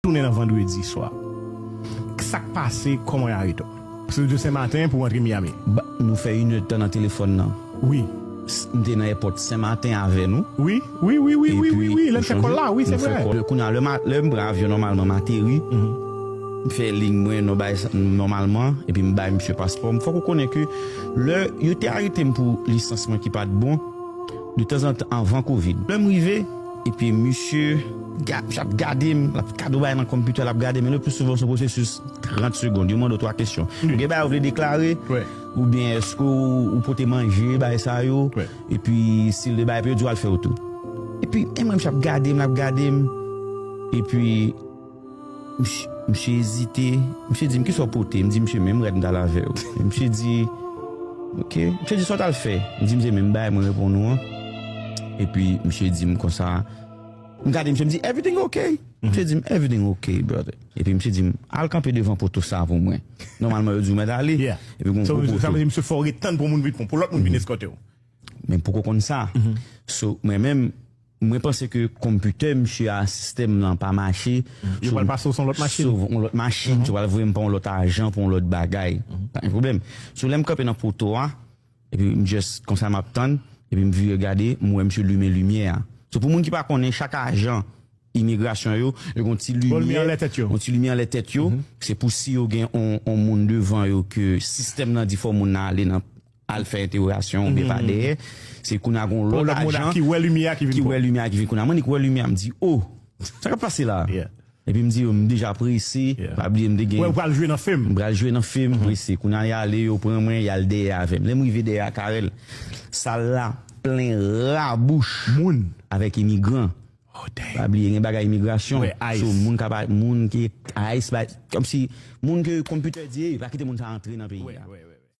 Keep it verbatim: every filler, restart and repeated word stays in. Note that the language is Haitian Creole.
Tounen nan vandredi swa. Sa k pase, kòman y arete w? Paske w te Senmaten pou w antre Miami. Ba, nou fè inèdtan nan telefòn nan. Wi. S- M te nan èpòt Senmaten avè nou. Wi, wi, wi, wi, wi, wi, wi. Lè n fè kòl la, wi, se vre. Kounye a, lè m a- lè m pran avyon nòmalman, m ateri. M fè liy mwen, nou bay sa- nòmalman, epi m bay misye paspò m. Fòk ou konnen ke lè yo te arete m pou lisans mwen ki pa t bon, de tanzantan anvan kovid. Lè m rive, epi misye ga- misye ap gade m, l ap gade bagay nan konpitè, l ap gade m, men le pli souvan se yon pwosesis trant segonn. Yo mande w twa kesyon. Gen bagay ou vle deklare, oubyen èske ou, ou pote manje, bagay sa yo, epi si l de bagay pou yo di w al fè yo tou. Epi, e mwen, misye ap gade m, l ap gade m, epi misye, misye ezite, misye di m, "Kisa w pote?" M di misye, "Menm rèd m t al avè yo." Misye di, "Ok." Misye di, "Sa w t al fè?" M di, "M se menm bagay mwen reponn ou an." Epi misye di m konsa, m gade misye, m di, "Everything okay?" Misye di m, "Everything okay, brother." Epi misye di m, "Al kanpe devan poto sa pou mwen." Nòmalman, yo di w mèt ale. Epi gon gwo poto. Sa vle di misye fè w ret tann pou moun vin, pou lòt moun vin eskòte w. Men poko konn sa. So, mwen menm, mwen panse ke konpitè misye a, sistèm nan pa mache. Yo pral pase w sou yon lòt machin. Sou yon lòt machin, yo pral voye m pa yon lòt ajan, pou yon lòt bagay. Pa gen pwoblèm. So, lè m kanpe nan poto a, epi m just konsa m ap tann, epi m vire gade, m wè misye limen limyè a. So, pou moun ki pa konnen, chak ajan imigrasyon yo, yo gen yon ti limyè, yon ti limyè anlè tèt yo. Se pou si yo gen yon, yon moun devan yo ke sistèm nan di fò moun nan ale nan al fè entèwogasyon oubyen pa dèyè. Se kounye a gon lòt ajan ki wè limyè a ki vin. Ki wè limyè a ki vin. Kounye a, m annik wè limyè a, m di, "Oh, sa k ap pase la a?" Epi m di, "Yo, m deja prese." Pa bliye m te gen. Ou pral jwe nan fim. M pral jwe nan fim, m prese. Kounye a, y ale, yo pran mwen, y al dèyè avè m. Lè m rive dèyè a, Carel, sal la plen rabouch moun avèk imigran. Pa bliye, gen bagay imigrasyon. So, moun ka pa, moun ki ICE, ba, kòmsi, moun ke konpitè di, "Ey, pa kite moun sa antre nan peyi a."